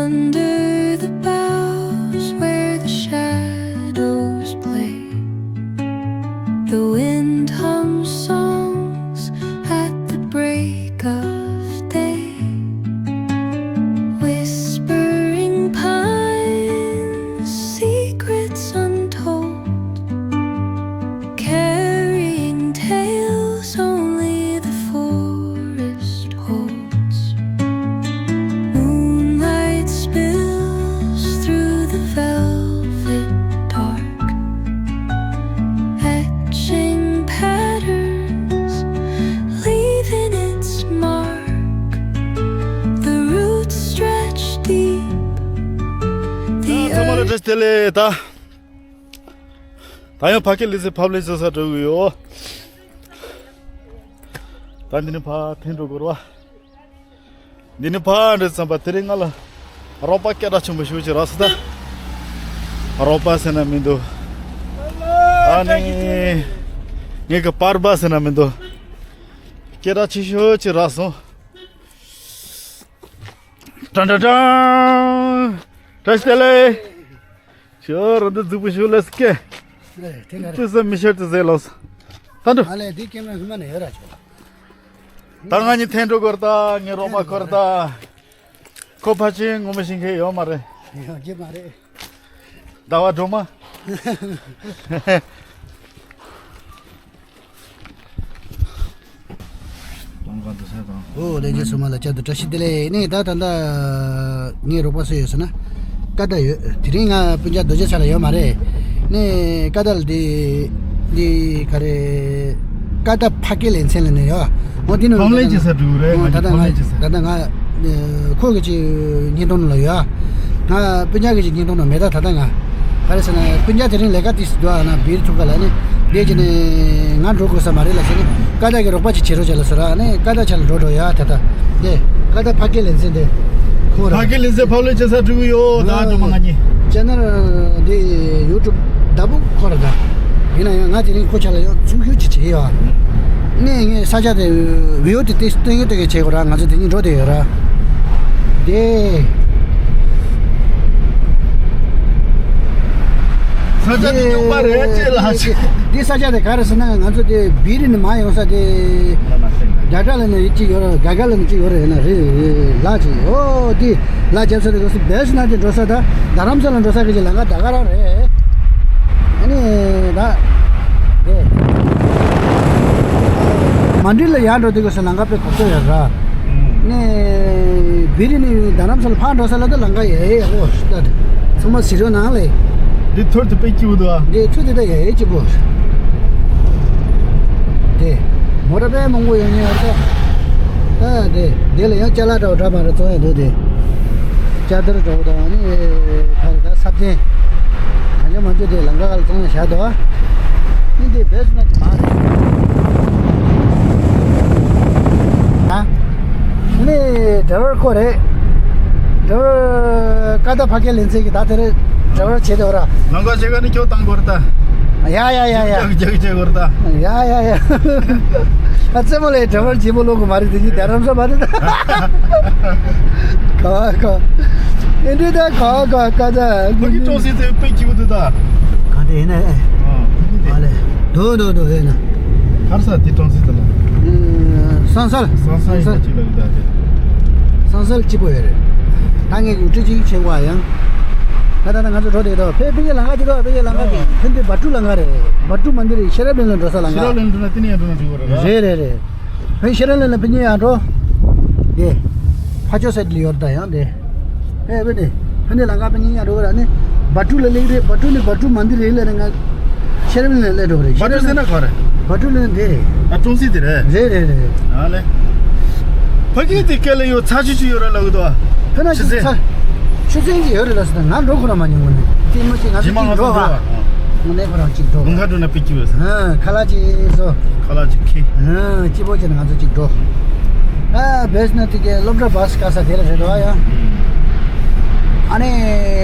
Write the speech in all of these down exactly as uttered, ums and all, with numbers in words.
Under the boughs where the shadows play, the wind hums songs at the break of day. Whispering pines, secrets untold, carrying tales only the forest holds. Moonlight spills through the velvet dark, etching patterns, leaving its mark. The roots stretch deep. The ཚང་མ་ལ་earth བཀྲ་ཤིས་བདེ་ལེགས། ད་ད་ཡང་ཕ་སྐད་ལེ་ཚན་ཕབ་ལེ་བྱེད་ས་འགྲོ་གི་ཡོད། ད་འདི་ནས་ཕར་འཐེན་འགྲོ་དགོས་རེད་བ། འདི་ནས་ཕར་འགྲོ་ཙམ་པ་དེ་རིང་ང་ལ་རོགས་པ་སྐད་གྲགས་ཆེན་པོ་ཞེ་པོ་ཅིག་རག་སོང་། ད་རོགས་པ་ཟེར་ན་མི་འདུག་ཨ་ནི་ངེད་ཀྱི་པར་པ་ཟེར་ན་མི་འདུག་སྐད་གྲགས་ཆེ་ཤོས་ཅིག་རག་སོང་། ཀྲང་ཀྲང་ཀྲང་། བཀྲ་ཤིས་བདེ་ལེགས། ཞོ་ར་འདི་རྫིག་པོ་ཞོ་ལ་སྐད། ལེ་དེ་ན་རེ། ཅི་ཟེར་མི་ཤེས་ཏི་ཟེར་ལོ། ད་འདུག་ང་ལས་འདི་སྐྱེ་མ་ཧི་མ་ནས་ཡོད་ར་ཆོག་ད་ང་གཉིས་འཐེན་འགྲོ་དགོས་རེད་ད། ངའི་རོགས་པ་ཁོ་རེད་ད། ཁོ་ཕལ་ཆེར་ངོ་མ་ཤེས་མཁན་ཡོད་མ་རེད། ཡོད་ཀྱི་མ་རེད། ཟླ་བ་སྒྲོལ་མ། ཨོ་ལྷན་རྒྱས་ཚང་མ་ལ་བསྐྱར་དུ་བཀྲ་ཤིས་བདེ་ལེགས། ནས་ད་ད་ལྟ་ངའི་རོགས་པ་སུ་ཡོད་ཟེར་ན་ཀ་ད་ཡོད། དེ་རིང་ང་སྤུན་ཀྱག་རྡོ་རྗེ་ཚ་ལ་ཡོད་མ་རེད། ནས་ཀ་ད་ལ་དེ་འདི་ག་རེ་ཀ་ད་ཕ་སྐད་ལེ་ཚན་ལ་ནས་ཡོད། འོ་དེ་ནས་ཕབ་ལེན་བྱེད་ས་འགྲོ་གི་རེད། ང་ད་ལྟ་ང་ད་ལྟ་ང་ཁོ་གི་ཅིག་བརྙན་ཐུང་ནང་ལ་ཡོད། ང་སྤུན་ཀྱག་གི་ཅིག་བརྙན་ཐུང་ནང་མེད་ད། ད་ལྟ་ང་ག་རེ་ཟེར་ན་སྤུན་ཀྱག་དེ་རིང་ལས་ཀ་ཏིས་འདུག་ཨ་ན་བིར་ཐུག་ག་ལ་ནི་བསྡད་ཀྱི་ནི་ང་འགྲོ་དགོས་ས་མ་རེད་ལ་ཟེར་ནི་ཀ་ད་གི་རོགས་པ་ཅིག་བྱེད་རོགས་བྱེད་ལ་ཟེར་ཨ་ནི་ཀ་ད་ཆ་ལ་འགྲོ་འགྲོ་ཡ། ད་ད་དེ་ཀ་ད་ཕ་སྐད་ལེ་ཚན་དེ་ཁོ་ར་ཕ་སྐད་ལེ་ཚན་ཕབ་ལེན་བྱེད་ས་འགྲོ་གི་ཡོད། ད་འགྲོ་མ་ང་གཉིས་ཅེ་ནལ་འདི་ཡུ་ཊུབ་ད་བུ་ཁོ་ར་ད། ཡིན་ན་ཡང་ང་དེ་རིང་ཁོ་ཆ་ལ་ཡང་ཚུགས་ཁྱུ་ཅིག་བྱེད་ཡོད། ནས་ངས་ས་ཆ་དེ་བེའུ་དེ་ཏིས་སྟོན་གི་སྟོན་གི་བྱེད་དགོས་ར། ང་ཚོ་དེ་གཉིས་འགྲོ་དེ་ཡོད་ར། དེ། ས་ཆ་དེ་སྐྱོ་པ་རེད་ཅེས་ལ་ཅེ། འདི་ས་ཆ་དེ་ག་རེ་ཟེར་ན་ང་ཚོ་དེ་བི་རི་ནས་མ་ཡོང་ས་དེ། རྒྱ་གར་ལ་ནས་ཅི་ཡོད་ར། རྒྱ་གར་ལ་ནས་ཅི་ཡོད་ར་ཡིན་ན་རེད། ལ་ཅི་ཨོ་དེ་ལ་རྒྱབ་ས་དེ་གོ་སི་བེས་ན་དེ་འགྲོ་ས་ད་རྡ་རམ་ས་ལ་འགྲོ་ས་གི་ཅི་ལ་ང་ད་ག་རང་རེད། ཨ་ནི་ད་དེ་མན་ཌི་ལ་ཡར་འགྲོ་དུས་སྐབས་སུ་ལམ་ཁ་དཔེ་གོ་ཚོད་ཡོད་ར། ནས་བི་རི་ནས་རྡ་རམ་ས་ལ་ཕར་འགྲོ་ས་ལ་ད་ལམ་ཁ་ཡ་ཡ་ཡ་ཨོ་ད་ཚང་མ་ཟི་རོ་ནང་ལས། འདི་ཐུར་དུ་དཔེ་སྐྱིད་པོ་འདུག་ཨ། འདི་ཚུར་དུ་ད་ཡ་ཡ་སྐྱིད་པོ། དེ་མོ་ཊ་དཔེ་མང་པོ་ཡོད་ཉེ་ཡོད་ད། ད་དེ་དེ་ལ་ཡང་ཅ་ལག་འདྲ་བོ་འདྲ་མ་རེད་བཙོང་ཡ་འདུག་དེ། ཅ་དར་འདྲ་བོ་དང་ཨ་ནི་ག་རེ་ད་སབ་ཐན། གང་ཅི་མང་ཅི་དེ་ལམ་ཁ་ཁ་ལ་བཙོང་ཡ་བཞག་འདུག་ཨ། ནི་དེ་བེས་ན་མ་རེད། ཨ་ནི་ཌ་རའི་བར་ཁོ་རེད། ཌ་རའི་བར་ཀ་ད་ཕ་སྐད་ལེན་ཚེ་གི་ད་དེ་རེད་ཌ་རའི་བར་བྱེད་དེ་བ་ར། ལམ་ཁ་ཆེ་ག་ནི་ཁྱོད་བཏང་དགོས་རེད་ད། ཡ་ཡ་ཡ་ཡ། རྒྱག་རྒྱག་བྱེད་དགོས་རེད་ད། ཡ་ཡ་ཡ། ཨ་ཙེ་མོ་ལས་ཌ་རའི་བར་རྗེ་མོ་ལོག་གི་མ་རེད་དེ་གཉིས་རྡ་རམ་ས་མ་རེད་ད། ག་བ་ག་ཨེ་འདྲ་ད་ག་བ་ག་ཀ་ད། ཕ་གི་ཀྲོང་སི་ཚེ་དཔེ་སྐྱིད་པོ་འདུག་ད། ག་དེ་ཡིན་ན་ཨེ། ཨ་ལེ། དོ་དོ་དོ་ཡིན་ན། གར་ས་དེ་ཀྲོང་སི་ད་ལ། སང་སལ། སང་སལ་ཡིན་ན་ཅིག་ལ་ཡོད་ད་དེ། སང་སལ་སྐྱིད་པོ་ཡོད་རེད། ད་ངས་ཡུ་ཊི་ཅིག་བྱེད་དགོས་ཡང་། ད་ད་ད་ང་ཚོ་འགྲོ་དེ་དོ་ཕེ་ཕེ་གི་ལམ་ཁ་ཅིག་དོ་ཕེ་གི་ལམ་ཁ་གི་ཕེ་འདི་བ་ཀྲུ་ལམ་ཁ་རེད། བ་ཀྲུ་མ་འདི་རེད། ཤེས་རབ་གླིང་ལ་འགྲོ་ས་ལམ་ཁ། ཤེས་རབ་གླིང་འགྲོ་ན་དེ་ནས་འགྲོ་ན་འགྲིག་གི་རེད། རེད་རེད་རེད། ཕ་ཤེས་རབ་གླིང་ལ་ཕ་གཉིས་ཡང་འགྲོ། དེ། ཕ་ཇོ་སེད་ལ་ཡོད་ད་ཡང་དེ། ཨེ་བེ་དེ། ཕ་ནི་ལང་ཀ་ཕ་གཉིས་ཡང་འགྲོ་གི་ར་ནི། བ་ཀྲུ་ལ་ལེགས་རེད། བ་ཀྲུ་ནི་བ་ཀྲུ་མ་འདི་རེད་ལ་ནི་ང་ཤེས་རབ་གླིང་ལ་སླེབས་འགྲོ་གི་རེད། བ་ཀྲུ་ཟེར་ན་ག་རེད། བ་ཀྲུ་ལ་ནི་དེ་རེད། ཨ་ཀྲོང་སི་དེ་རེད། རེད་རེད་རེད། ཨ་ལེ། ཕ་གི་དེ་སྐད་ལ་ཡོད་ཚ་ཆུ་ཆུ་ཡོད་ར་ལ་གི་དོ། ཕ་ན་ཆུ་ཆུ་ཚ། ཆུ་ཚན་གྱི་ཡོད་རེད་ལ་ཟེར་ན་ང་འགྲོ་ཁོ་ར་མ་མྱོང་བ་ནི། དེ་མ་ཅིག་ང་ཚོ་གཅིག་འགྲོ་བ། ང་ནས་ཁོ་རང་གཅིག་འགྲོ། ལུང་ཁ་འགྲོ་ན་པི་ཅི་བས། ཁ་ལག་ཅིག་བཟོ། ཁ་ལག་ཅིག་ཁྱེར། སྐྱིད་པོ་བྱས་ན་ང་ཚོ་གཅིག་འགྲོ། ཨ་བེས་ན་དེ་གའི་སློབ་གྲྭ་བྷ་སི་བཀག་ས་དེ་ལ་རེད་འགྲོ་ཡ། ཨ་ནི་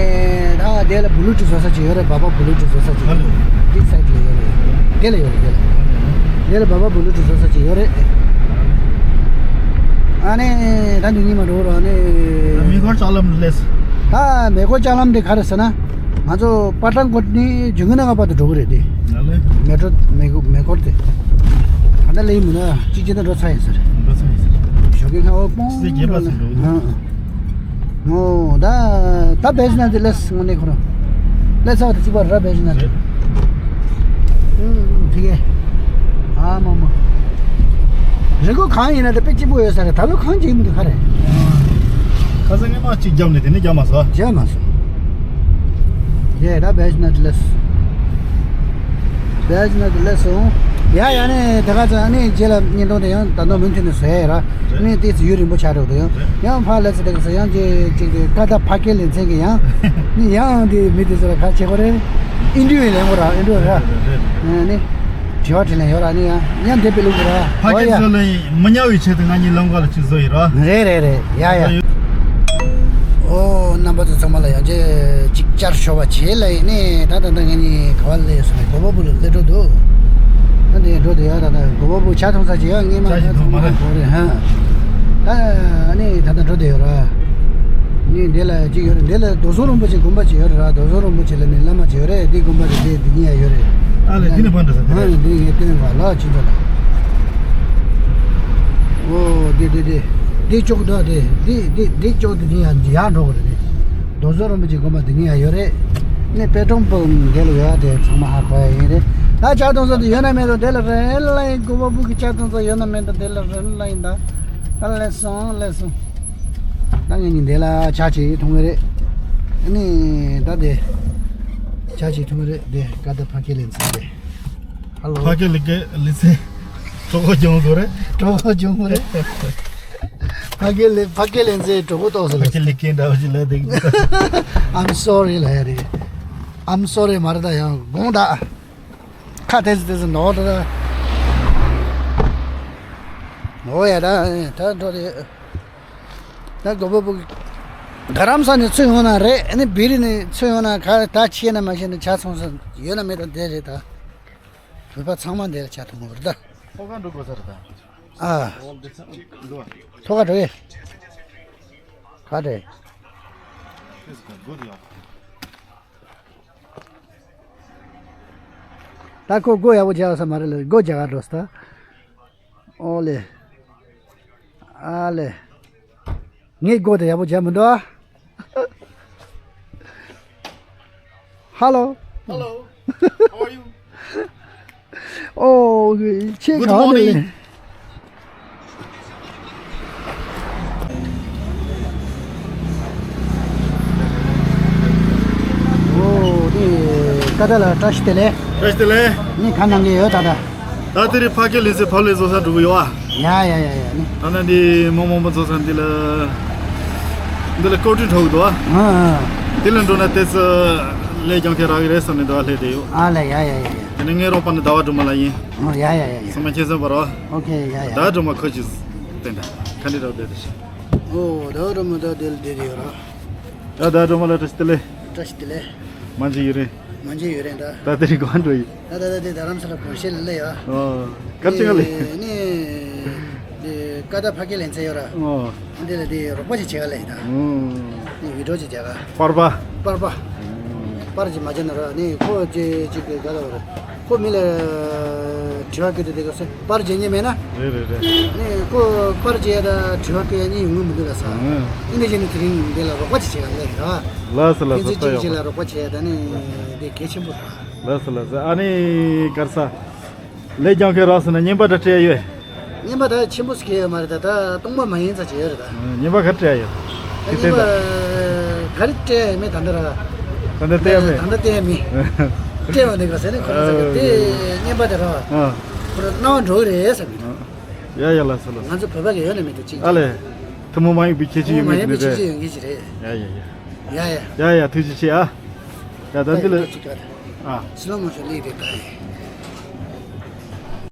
ད་དེ་ལ་བུ་ལུ་ཀྲི་བཟོ་ས་ཅིག་ཡོད་རེད། བ་བ་བུ་ལུ་ཀྲི་བཟོ་ས་ཅིག་ཡོད་རེད། འདི་སའིཌ་ལ་ཡོད་རེད། དེ་ལ་ཡོད་རེད། དེ་ལ་དེ་ལ་བ་བ་བུ་ལུ་ཀྲི་བཟོ་ས་ཅིག་ཡོད་རེད། ཨ་ནི་ད་འདི་གཉིས་མ་འགྲོ་རོགས་ཨ་ནི། མི་འཁོར་ལྕགས་ལམ་སླེབས། ད་མེ་འཁོར་ལྕགས་ལམ་དེ་ག་རེ་ཟེར་ན། ང་ཚོ་པ་ཏང་ཀོཊ་ནས་ཇུ་གུ་ན་གྷར་བར་དུ་འགྲོ་གི་རེད་དེ། ང་ལེ། མེ་ཊོ་མེ་འཁོར་མེ་འཁོར་དེ། ད་ལྟ་ལེ་ཡིན་མིན་ན་གཅིག་ཅི་ད་འགྲོ་ཚར་ཡིན་ཟེར། འགྲོ་ཚར་ཡིན་ཟེར། ཞོགས་ཀས་ཁ་བ་སྤོང་། ཚེས་བརྒྱད་པ་ཙམ་འགྲོ་གི་འདུག་ཨང་། ཨོ་ད་ད་བེ་ཇི་ནཱ་ཐི་ལེས་དངོས་གནས་ཁོ་རང་། ལེས་ཨའོ་ད་གཅིག་པ་ར་བེ་ཇི་ནཱ་ཐི། རེད། ཨུམ་ཨུམ་ཕི་གེ། ཨ་མ་མ། རི་མགོ་གང་ཡིན་ན་དེ་དཔེ་སྐྱིད་པོ་ཡོད་ས་རེད། ད་ལོ་གང་ཅིག་མི་འདུག་ག་རེད། ཁ་སང་ངས་མ་གཅིག་བརྒྱབ་ནས་དེ་ནས་བརྒྱབ་མ་སོང་། བརྒྱབ་མ་སོང་། ཡེ་ད་བེ་ཇི་ནཱ་ཐི་ལེས། བེ་ཇི་ནཱ་ཐི་ལེས་སོང་། ཡ་ཡ་ནས་དེ་ག་ཚོད་ནས་རྗེས་ལ་བརྙན་ཐུང་དེ་ཡང་ད་ནོ་མུན་མཐུད་ནས་བཟོས་ཡ་ར། རེད། ནས་དེ་ཚོ་ཡུན་རིང་པོ་ཆགས་འགྲོ་འདུག་ཡང་། རེད། ཡང་ཕར་ལ་ཚེ་དེ་ག་ཚོད་ཡང་ཅིག་ཅིག་དེ་ཀ་ད་ཕ་སྐད་ལེ་ཚན་གྱི་ཡང་། ནི་ཡང་དེ་མི་དེ་ཚོ་ལ་ག་བྱེད་དགོས་རེད། ཨིན་ཌི་ཡུ་ལེན་དགོས་ར་ཨིན་ཌི་ཡུ་ར། རེད་རེད། ནི། དྲི་བ་དྲིས་ལན་ཡོད་ར་ནི་ཡང་། ཡང་དེ་དཔེ་ལུགས་ར། ཕ་སྐད་ཚོ་ལ་མི་ཉར་བའི་ཆེད་དུ་ང་གཉིས་ལམ་ཁ་ལ་ཅིག་བཟོ་ཡི་ར། རེད་རེད་རེད། ཡ་ཡ། ཨོ་རྣམ་པ་ཚོ་ཚང་མ་ལ་ཡང་བསྐྱར་ཅིག་བསྐྱར་ཞུ་བ་བྱེད་ལ་ཡིན་ནི། ད་ད་ད་ང་གཉིས་ག་བ་སླེབས་སོང་། གོ་བ་བུ་ལ་སླེབས་འགྲོ་འདུག་ད་འདི་འགྲོ་འདུག་ཡ། ད་ད་གོ་བ་བུ་ཇ་འཐུང་ས་ཅིག་ཡ་ངས་མ་ཇ་ཞིག་འཐུང་མ་རེད། གོ་རེད་ཧ། ད་ནི་ད་ད་འགྲོ་འདུག་ཡོད་ར། ནི་འདི་ལ་ཅིག་ཡོད་རེད། འདི་ལ་རྡོ་ཟོ་རིན་པོ་ཆེ་དགོན་པ་ཅིག་ཡོད་རེད་ར། རྡོ་ཟོ་རིན་པོ་ཆེ་ལ་ནི་བླ་མ་ཅིག་ཡོད་རེད། འདི་དགོན་པ་རེད། འདི་འདི་གཉིས་ཡ་ཡོད་རེད། ཨ་ལས་འདི་ནི་ཕར་འགྲོ་ས་འདི་རེད། འདི་ངས་སྟོན་བ་ལ་ཅི་འདྲ་ལ། ཨོ་འདི་འདི་འདི། འདི་ཅོག་འདུག་འདི་འདི་འདི་འདི་ཅོག་འདི་འདི་ཡང་ཡར་འགྲོ་གི་རེད་འདི། རྡོ་ཟོ་རིན་པོ་ཆེ་དགོན་པ་འདི་ནི་ཡང་ཡོད་རེད། ནི་པེ་ཏྲོང་པུ་འདི་ལ་ཡོད་དེ་ཚང་མ་ཧ་གོ་ཡ་ཡིན་རེད། ད་ཇ་འཐུང་ས་འདི་ཡོད་ན་མེད་དང་དེ་ལ་རན་ལ་ཡིན། གོ་བ་བུ་གི་ཇ་འཐུང་ས་ཡོད་ན་མེད་དང་དེ་ལ་རན་ལ་ཡིན། ད་ད་ལེགས་སོང་ལེགས་སོང་། ད་ངས་ནི་འདི་ལ་ཇ་ཅིག་འཐུང་གི་རེད། ནི་ད་དེ་ཇ་ཅིག་འཐུང་གི་རེད། དེ་ཀ་ད་ཕ་སྐད་ལེ་ཚན་དེ། ཧ་ལོ། ཕ་སྐད་ལེ་ཚན་གྲོགས་པོ་སྦྱོང་དགོས་རེད། གྲོགས་པོ་སྦྱོང་དགོས་རེད། ཕ་སྐད་ལེ་ཕ་སྐད་ལེ་ཚན་གྲོགས་པོ་ཏོག་ཙམ་ཕ་སྐད་ལེ་ཚན་འདྲ་བོ་ཞིག་ལ་འདུག I'm sorry ལ་ཡ་རེད། I'm sorry མ་རེད། ད་ཡང་དགོངས་དག་ཁ་ཏེ་ཙི་ཏེ་ཙི་ནོར་ད། ནོར་ཡ་ད་ད་འགྲོ་རེད། ད་གོ་བ་བུ་རྡ་རམ་ས་ནས་ཚུར་ཡོང་ན་རེད། ཨ་ནི་བི་རི་ནས་ཚུར་ཡོང་ན་ག་ད་ཆེ་ན་མ་ཤེས་ན་ཇ་ཚོང་ས་ཡོད་ན་མེད་ད་དེ་རེད་ད། བོད་པ་ཚང་མ་འདིར་ཇ་འཐུང་གི་རེད་ད། ཐོག་ཁ་འགྲོ་དགོས་ས་རེད་ད། ཨ། འོ་འདི་ཚང་འདུག་བ། ཐོག་ཁ་འགྲོ་ཡེ། ག་རེད། ད་ཁོ་སྒོ་ཡག་པོ་རྒྱག་ས་མ་རེད་ལ་སྒོ་རྒྱག་ག་འགྲོ་ས་ད། ཨོ་ལེ། ཨ་ལེ། ངའི་སྒོ་དེ་ཡག་པོ་རྒྱག་མི་འདུག་ཨ། Hello. Hello. How are you? ཨོ། ཁྱེད་Good ག་ནས་morning. ཨོ། དེ་ཀ་ད་ལ་བཀྲ་ཤིས་བདེ་ལེགས། བཀྲ་ཤིས་བདེ་ལེགས། ནི་ག་གནང་གི་ཡོད་ད་ལྟ། ད་དེ་རིང་ཕ་སྐད་ལེ་ཚན་ཕབ་ལེན་བཟོ་ས་འགྲོ་གི་ཡོད་ཨ། ཡ་ཡ་ཡ་ཡ་ནི། ད་ནི་འདི་མོ་མོ་མོ་བཟོ་ས་འདི་ལ། འདི་ལ་ཀོ་ཀྲིན་འགྲོ་གི་འདུག་ཨ། ཨ་ཨ། དེ་ལ་འགྲོ་ན་ཏོག་ཙམ་ལས་ཀྱང་ཁྱེད་རག་གི་རེད་བསམ་ནས་འདུག་ཨ། སླེབས་བསྡད་ཡོད། ཨ་ལེ། ཡ་ཡ་ཡ་ཡ། དེ་ནི་ངའི་རོགས་པ་ནི་ཟླ་བ་སྒྲོལ་མ་ལགས་ཡིན། ཨ་ཡ་ཡ་ཡ་ཡ། ཚང་མ་ཁྱེད་ཚོ་བར་བ། ཨོ་ཁེ། ཡ་ཡ། ཟླ་བ་སྒྲོལ་མ་ཁོ་ཅིག་བསྟན་ད། ག་འདྲ་རག་བསྡད་དེ་ཤི། ཨོ་ཟླ་བ་སྒྲོལ་མ་ད་དེ་ལ་བསྡད་དེ་ཡོད་ར། ཡ་ཟླ་བ་སྒྲོལ་མ་ལགས་བཀྲ་ཤིས་བདེ་ལེགས། བཀྲ་ཤིས་བདེ་ལེགས། མ་འཇིགས་ཡུན་རིང་། མ་འཇིགས་ཡུན་རིང་ད། ད་དེ་རིང་ག་འགྲོ་ཡི། ད་ད་ད་དེ་རྡ་རམ་ས་ལ་གོང་ཤེས་ལ་སླེབས་ཡ། ཨོ། སྐར་ཆ་ག་ལེ། ནི། དེ་ཀ་ད་ཕ་སྐད་ལེ་ཚན་ཡོད་ར། ཨོ། འདི་ལ་དེ་རོགས་པ་ཅིག་བྱེད་ག་ལེ་ཡིན་ད། ཨུམ། ནི་བི་ཌི་ཡོ་ཅིག་བྱེད་ག་པར་པ། པར་པ། པར་ཅིག་མ་བྱེད་ན་ར་ནི་ཁོ་ཅིག་ཅིག་གི་ག་ལ་བ་ར། ཁོ་མི་ལ་དྲི་བ་བཀོད་དེ་དེ་ག་སེ་པར་བྱེད་ཉན་མེད་ན། རེད་རེད་རེད། ནི་ཁོ་པར་བྱེད་ད་དྲི་བ་བཀོད་ཉན་ཡོང་གི་མི་འདུག་ལ་ས། ཨུམ། ཨིན་དེ་བྱས་ནི་དེ་རིང་འདི་ལ་རོགས་པ་ཅིག་བྱེད་ག་ལེ་ཡིན་ར། ལགས་སོ་ལགས་སོ། ཕན་ཚུན་གཅིག་གིས་གཅིག་ལ་རོགས་པ་བྱས་ད་ནི་འདི་གལ་ཆེན་པོ་རེད། ལགས་སོ་ལགས་སོ། ཨ་ནི་ག་རེ་ཟ། ལས་ཀྱང་ཁྱོད་རག་སོང་ན་རྔན་པ་འདྲ་སྤྲད་ཡོད། རྔན་པ་ད་ཆེན་པོ་ཞིག་ཡོད་མ་རེད་ད། ད་སྟོང་པ་མ་ཡིན་ཙམ་ཅིག་ཡོད་རེད་ད། རྔན་པ་ག་རེ་སྤྲད་ཡོད། ད་རྔན་པ་ག་རེ་སྤྲད་ཡོད་མེད་ད་འདི་ར། ད་འདི་སྟེར་ཡ་མེད། ད་འདི་སྟེར་ཡ་མེད། སྤྲད་པ་འདི་ག་ཟེར་ནས་ཁོ་རང་ཟེར་གི་དེ་རྔན་པ་དེ་ར། ཨ། ཁོ་རང་སྣང་བ་འགྲོ་གི་རེད་ཟེར་གི། ཡ་ཡ་ལགས་སོ་ལགས་སོ། ང་ཚོ་བོད་པ་གི་ཡོད་ན་མེད་དུ་གཅིག་ཨ་ལས། ཐུན་མོང་མ་ཡིན་པའི་ཁྱད་ཆོས་ཡོད་མེད་ཀྱི་རེད། ཐུན་མོང་མ་ཡིན་པའི་ཁྱད་ཆོས་ཡོད་མཁན་ཞིག་རེད། ཡ་ཡ་ཡ། ཡ་ཡ། ཡ་ཡ་ཐུགས་རྗེ་ཆེ་ཨ། ཡ་ད་འདི་ལ། ཨ། སི་ལོ་མོ་ཤོན་ལེགས་རེད་ད།